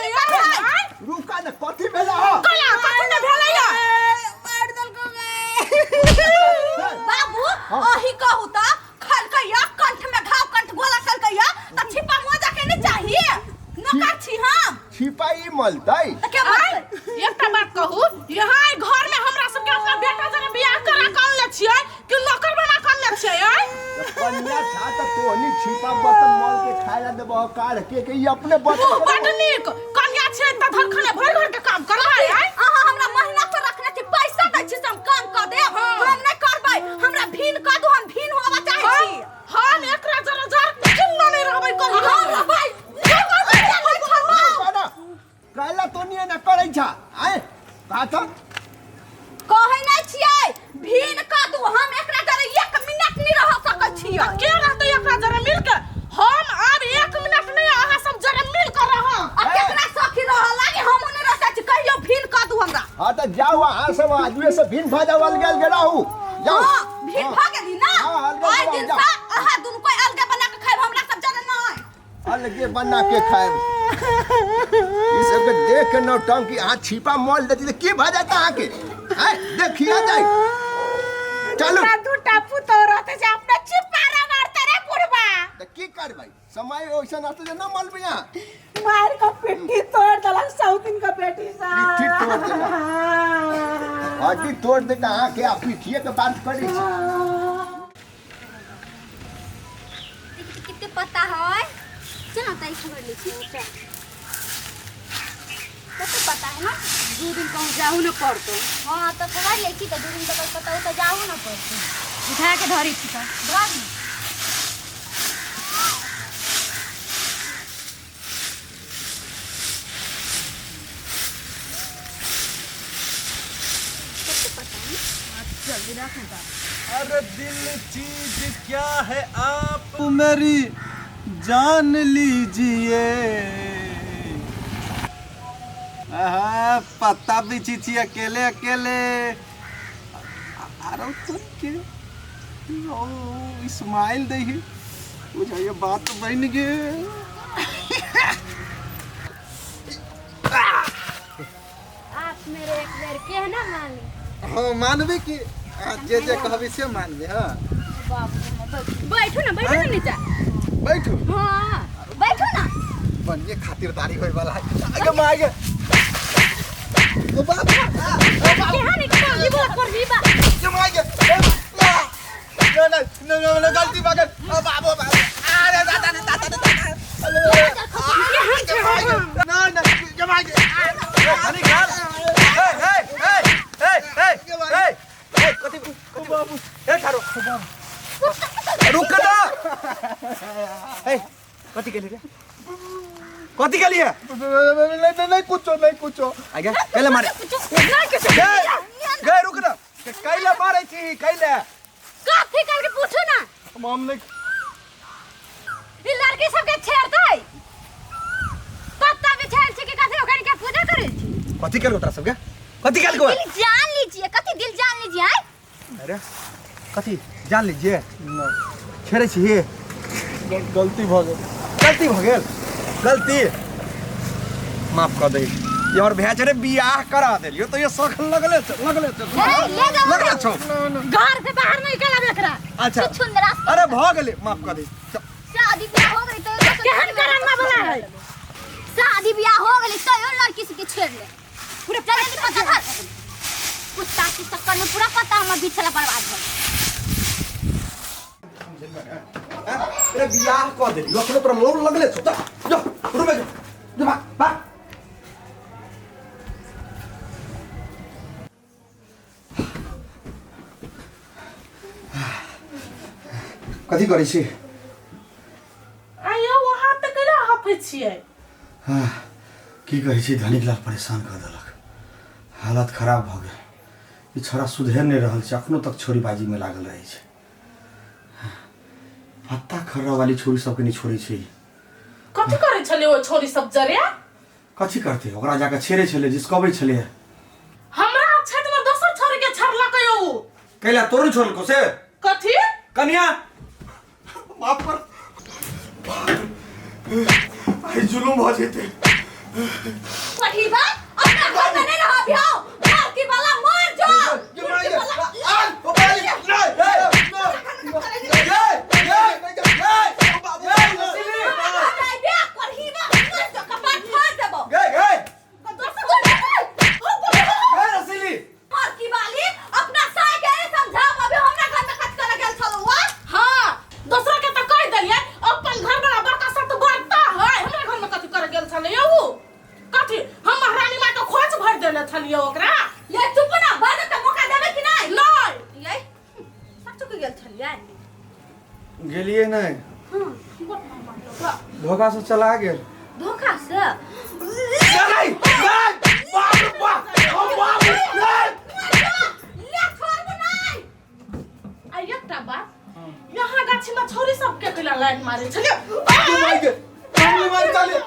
रुका न कथी भेला हो कला कथी ने भेलैया मार देलको गे बाबू अही कहू त खलकैया कंठ में घाव कंठ गोला खलकैया त छिपा मोजा के नहीं चाहिए नौकर छी हम छिपाई मलतै त के मरतै एकटा बात कहू यहाँ एहि घर में हमरा सबके अपना बेटा जरे बियाह करा के अनले छियै कि नौकर बना के अनले छियै आँय? त कन्या छा त तोहनी छिपा बर्तन मल के खाए ला देबह काढ़ के ई अपने बर्तन मुँह बड नीक कन्या छियै त धरखने भरि घर के काम करबै आँय? अहाँ हमरा महीना पर रखने छी पैसा दै छी से हम काम कऽ देब हम नहि करबै हमरा भीन कऽ दू हम भीन होबऽ चाहै छी हम एकरा जरे जर किन्नो नहि रहबै कहियो हम रहबै रुका न कैला तोहनी एना करै छा आय का त कहै नहि छियै भीन कऽ दू हम एकरा जरे एक मिनट नहि रह सकै छियै के रहतै एकरा जरे मिल के हम आब एक मिनट नहि अहाँ सब जरे मिल के रहब आ केकरा सखी रह लागी हम नहि रह सकै छी कहियो भीन कऽ दू हमरा हाँ त जाओ अहाँ सब आदमी से भिन भऽ जाओ अलगे अलगे रहू जाओ हाँ, भीन भऽ गेली ना हाँ, अलगे ओहि बनाओ, दिन जाओ। से अहाँ दुनू कोई अलगे बना के खाइब हमरा सब जरे नहि अलगे बना के खाएब ई सब के देख के नौटंकी अहाँ छिपा मोल देती त की भऽ जाता अहाँ के आय देखिया जाए चलू हमरा दूटा पुतोह रहतै से अपना छिपारा मारते रे बुढ़बा त की करबै समय ओइसन रहतै जे न मलबै अहाँ मार का पिट्ठी तोड़ देलक सौतिन का बेटी सा पिट्ठी तोड़ देलक। हड्डी तोड़ देता अहाँ के आ पीठिए के बात करै छी कितने पत्ता है चल ना ताई खबर ले छी चल कते पता है ना 2 दिन कहूँ जाहू न पड़तो हाँ तो खबर ले छी तो 2 दिन तक पता हो तो जाहू ना पड़तो उठा के धरी छी तो धर ना। कते पता है जल्दी रख ना अरे दिल चीज क्या है आप मेरी जान लीजिए आहा, पत्ता बिछी छी अकेले अकेले आरो तो के ओ स्माइल दे ही बुझाइए बात बन गेल आप मेरे एक बेर के ना मानी हाँ मानबे कि हाँ, जे जे कहबी से मानबे हाँ बाप रे बैठू बैठू ना बैठू ना नीचा बैठू हाँ बैठू ना बढ़िया खातिरदारी होय वाला है आगे माँ आगे ओ बाप रे, आ, ओ बाप केहन एक सब्जी बोला करबी बा रे, माँ आगे, ए, आ, ना ना ना ना ना गलती भऽ गेल ओ बाप ओ बाप अरे दादा रे दादा रे दादा अरे, अरे, माँ आगे, ना ना ये माँ आगे, आ, अरे गाल ए ए ए ए ए ए ए कथी कथी बाबू ए ठारो रुक ना ए कथी गेली रे कथी गेली है नहीं नहीं नहीं कुछो नहीं कुछो आगे कैले मारे गए गए रुक ना कैले मारे छी कैले कथी करके पूछू ना हम नहीं ई लड़की सबके छेड़तै पत्ता बिछायल छै कि कथी ओकरा के पूजा करै छी कथी केलको तोरा सबके कथी केलको दिल जान लीजिए कथी दिल जान लीजिए आय अरे कथी जान लीजिए छेड़े छी गलती भऽ गेल गलती भऽ गेल गलती माफ कऽ दे ये हमर भैया रे बियाह करा देलियो तो ये शौक लगले छौ लगले छौ ए, ले जाओ लगले छौ घर से बाहर नहीं निकलब एकरा अच्छा छुछुंदरा अरे भऽ गेलै माफ कऽ दे शादी ब्याह हो गई तो केहन करनमा वाला है शादी ब्याह हो गई तो यो लड़की से के छेड़ ले पूरा चल पता था कुत्ता के चक्कर में पूरा पता हमर बिछला बर्बाद हो अरे बियाह कऽ देलियो अखनो तोरा मोर लगले छौ जा जो रुमे जो जो भाग भाग कथी करै छी आयो वहाँ तऽ कैला हफै छियै हाँ, की कहै छी धनिक लाल परेशान कऽ देलक हालत खराब भऽ गेल ई छोरा सुधरि नहि रहल छै अखनो तक छोरीबाजीमे लागल रहै छै पत्ता खर्रा वाली छोरी सबके नहि छोड़ै छै कथी करै छलै ओ छोरी सब जरे कथी करतै ओकरा जाके छेड़ै छलै जिसकबै छलै हमरा क्षेत्र में दोसर छोरी के छड़लकै ओ कैला तोरो छोड़लको से कथी कन्या माफ कर आइ जुलुम भऽ जेतै। पढ़ी बा अपना घर में नहीं रह अभी आओ लड़की वाला मर जा। ये मार ये आ ओ बाली नहीं नहीं ये ये ये बाबू नहीं बे पढ़ी बा मर जा कपार फाड़ देबो। ये ये लड़की ये रसीली वाली अपना साय के समझाओ अभी हमरा घर में कच कर गेल छलो वा। हां दोसरा के त कह देलियै अपन घर वाला बड़का सब त बड़ता है हमरा घर में कथी करे गेल छलै यौ कथी हम महारानी माँ के खोज भर देने छलियै ओकरा। ये चुप ना बाजे त मौका देबे कि नहीं? नहीं ये सच के गेल छलियै गेलियै नहि धोखा से चला गेल। धोखा से नहीं नहीं बाप रे बाप ओ बाप रे नहीं ले छोड़बो नहीं। आ एकटा बात यहाँ गाछी में छौरी सब के कैला लाइन मारे छलियै ये मार के हम मार चले।